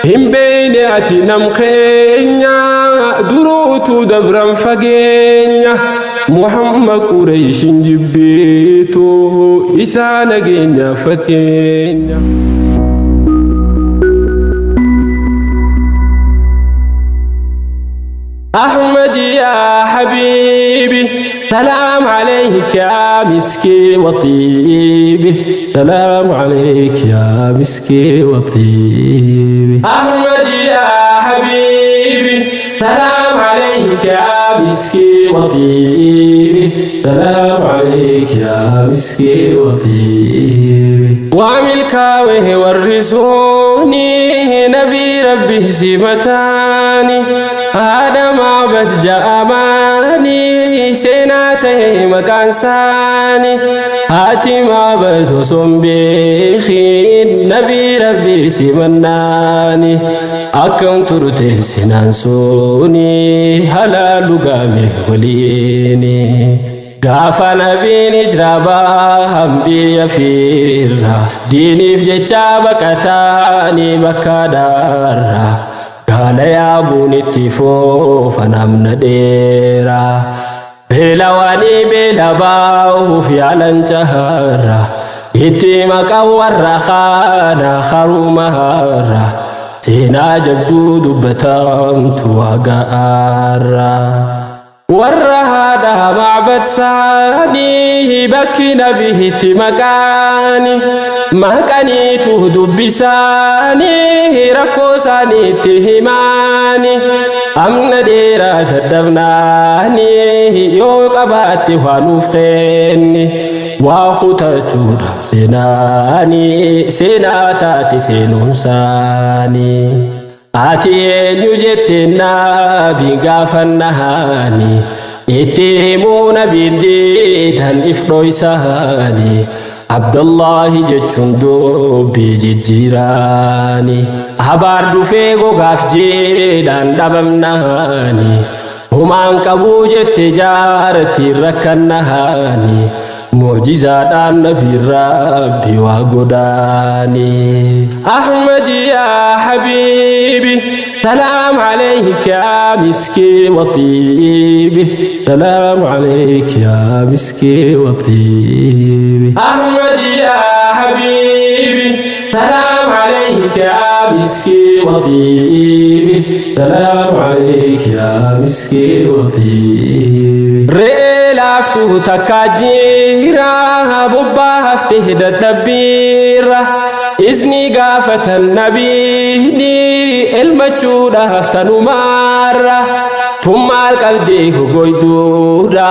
Hin beeyne ati nam keenya duruutu dabran fageenya Muhammad Qureeshin jibbiitu isaa nageenya fakkeenya. أحمد يا حبيبي سلام عليك يا مسكي وطيبي سلام عليك يا مسكي وطيبي أحمد يا حبيبي سلام عليك يا مسكي وطيبي سلام عليك يا مسكي وطيبي وعمل والرسوني نبي ربي سمتاني haadha Macbad ja'amaanii seenaa ta'e maqaan isaanii haati Macbad osoo hin beekin nabii rabbii simannaani akkam turte seenaan suni halaalu gaame waliini. Gaafa nabiin hijraa bahan biyya fiirra diiniif jecha baqataanii bakka daarra. Gaala yaabuun itti foofa namna dheeraa. Beelawaanii beela bahuuf yaalan jaharra. Itti maqaan warra kana haruma harra. Seenaa jabduu dubbatamtu hagaarra. Warra haadha Macbad saanii bakki nabiitti maqaani maqaniitu dubbisaanii rakkoo isaaniitti himaani amna dheeraa dadhabnaanii yoo qabaatte waa nuuf kenni waa kutachuudhaaf seenaanii seenaa taate seenuunsaanii. Ati eenyu jette nabi gaafannaani itti himuu nabiin diidan if dhoysaani Abdullahi jechuun dubbii jijjiiraani abaar dhufee gogaaf jedhaan dhabamnaani humaan qabuu jette jaartiin rakkannaani mucjizaadhaan nabiin rabbi waa godhaani. أحمد يا حبيبي سلام عليك يا مسكي وطيبي سلام عليك يا مسكي وطيبي أحمد يا حبيبي سلام عليك يا مسكي وطيبي سلام عليك يا مسكي وطيبي Re'ee laaftuu takka jira bobbaa haftee dadhabbiirra izni gaafatan nabiini elmachuudhaaf tanumaarra tun maal qabdee gogoyduudha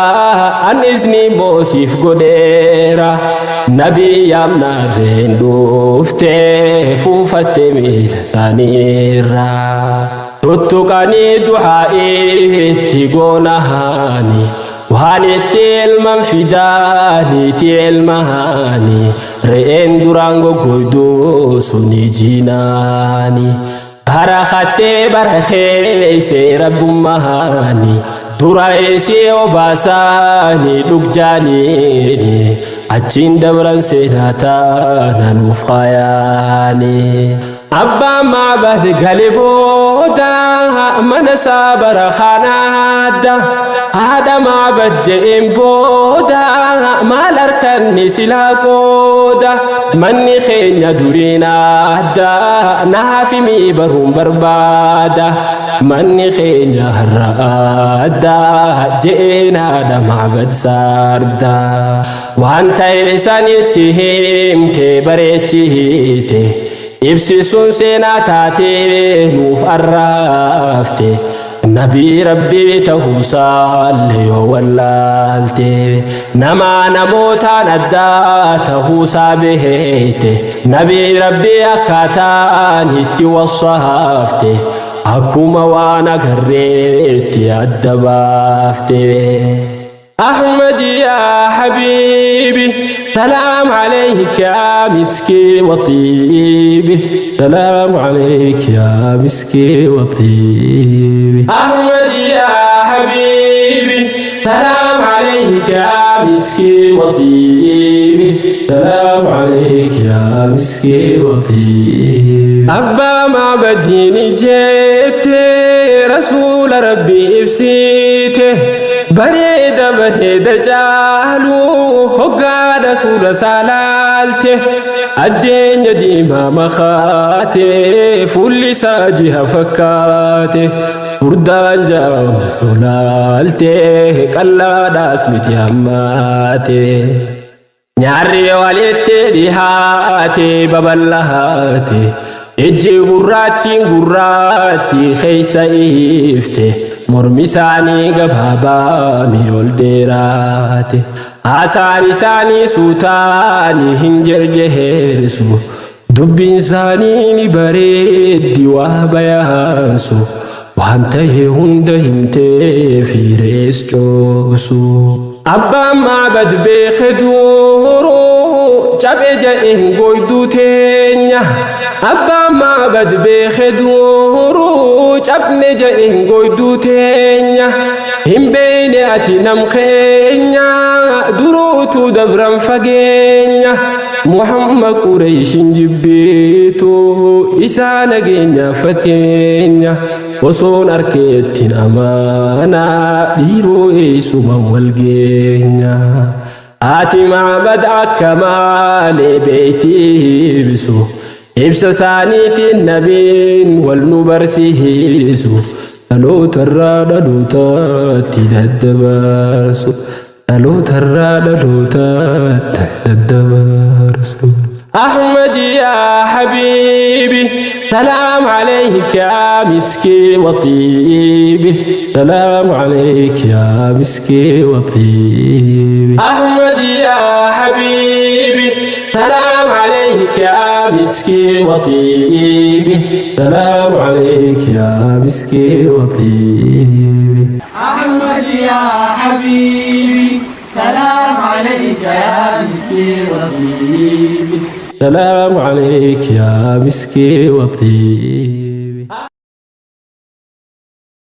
an izni moosiif godheera nabii yaamnaarreen dhuftee fuunfatte miila isaaniirra tuttuqanii du'aa'itti goonahaani waan itti elman fidaaniiti elmahaani re'een duraan goggoyduu suni jinaani barakattee barakeeyse rabbummahaani dura isii obaasaani dhugjaaniini achiin dabran seenaa taana nuuf kaayaani. Abbaan Macbad gale booda mana isaa bara kanaadda haadha Macbad je'een booda maal harkanni silaa qooda manni keenya duriin adda naaf himii baruun barbaada manni keenya har'a adda je'een haadha Macbad sarda waan ta'e sanitti himte bareechite ibsisuun seenaa taatee nuuf arraafte nabii rabbii ta'uusaallee yoo wallaalte namaa namootaan addaa ta'uusaa beekte nabii rabbii akkaataan itti wasaafte akkuma waan agarreetti adda baafte. أحمد يا حبيبي سلام عليك يا مسكي وطيبي سلام عليك يا مسكي وطيبي أحمد يا حبيبي سلام عليك يا مسكي وطيبي سلام عليك يا مسكي وطيبي. Abbaa maabadiini jette rasuula rabbii ibsite bareeda bareeda caalu hoggaadha suura saalaalte addeenya diimaa makaate fuulli isaa jiha fakkaate furdaan jaamu laalte qallaadhaas miti hammaate. Nyaarri walitti dhihaate babal'aate ijji gurraattiin gurraatti keessa ifte mormi isaanii gabaabaami ol dheeraate haasaan isaanii suutaanii hin jerjehersu dubbiin isaanii ni bareeddi waa bayaansu waan ta'e hunda himtee fiirees coobsu. Abbaan maabad beeke duuruu cabe ja'e hin goyduu teenya. Abbaan maabad beeke duuruu cabne ja'e hin goyduu teenya. Hin beeyne ati nam keenya duruutu dabran fageenya. Muhammad Qureeshin jibbiitu isaa nageenya fakkeenya. Osoon arkeettiin amaanaa dhiiroo eessuma wal geenya. Ati maabad akka maalee beektii ibsu. Ibsa isaaniitiin nabiin wal nu barsiisu. Dhalootarraa dhalootatti daddabarsu. Dhalootarraa dhalootatti daddabarsu. أحمد يا حبيبي سلام عليك يا مسكي وطيبي سلام عليك يا مسكي وطيبي أحمد يا حبيبي سلام عليك يا مسكي وطيبي سلام عليك يا مسكي وطيبي أحمد يا حبيبي سلام عليك يا مسكي وطيبي سلام عليك يا مسكي وطيبي.